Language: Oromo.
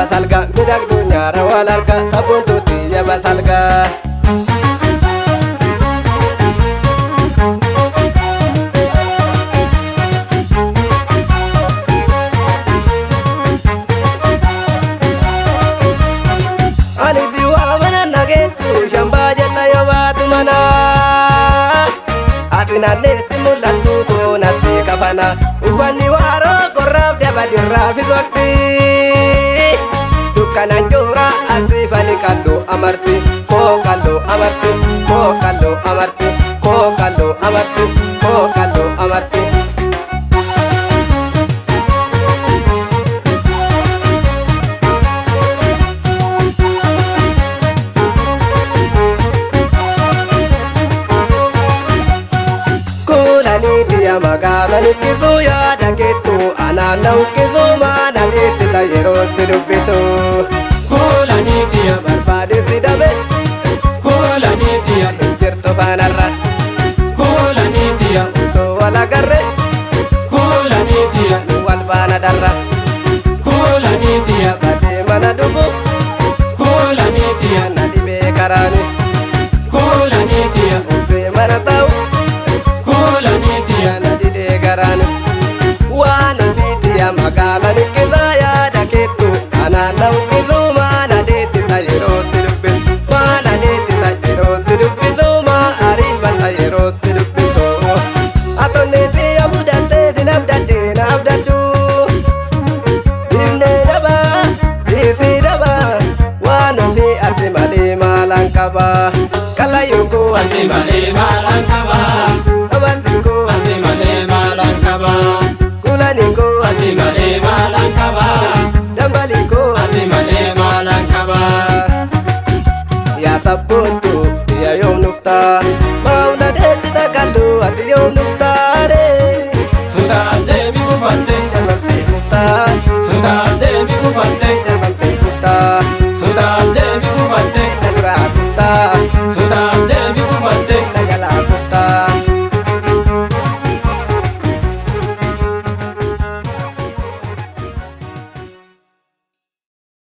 Basalga midhagduu nyaara wal arga sabboontuu tiyya basalga. Ani si waamana nageessu shambaa jenna yoo baatu mana. Ati naanneessi mul'attu koona si kafana. Uffanni waaroo qorraaf dabadirraafis waqtii. Dukkanaan joora asiifani qalloo amarti. Koo qalloo amarti. Koo qalloo amarti. Koo qalloo amarti. Koo qalloo amarti. Kuulanii biyya magaalaan ittisuu yaada keettu anaan na uffisuu maana dhiyeessita yeroo si dubbisu. Kuulanii tiyya Barbaade si dhabe kuulanii tiyya hin jirtu faanarra kuulanii tiyya osoo wal agarre kuulanii tiyya nu wal baana dharra. kuulanii tiyya Badee mana dhufuuf kuulanii tiyya na dhibee karaani kuulanii tiyya obsee mana taa'u kuulanii tiyya na didee garaani. Waan ofii tiyya magaalaan ittisaa yaada keettu anaan na uffisuu maana dhiyeessita yeroo si dubbisu. Maana dhiyeessita yeroo si dubbisu maa ariifata yeroo si dubbisu. Atoonni tiyya mudattee si nabdaddee nabdaddu. Dhiifnee dhabaa dhiisii dhabaa waan ofii asi malee maalaan qabaa. Kalayyoo koo Ansi malee maalaan qaba amantii koo ansi malee maalaan qaba kulanii koo ansi malee maalaan qaba dambalii koo. ansi malee maalaan qaba. Yaa sabboontuu.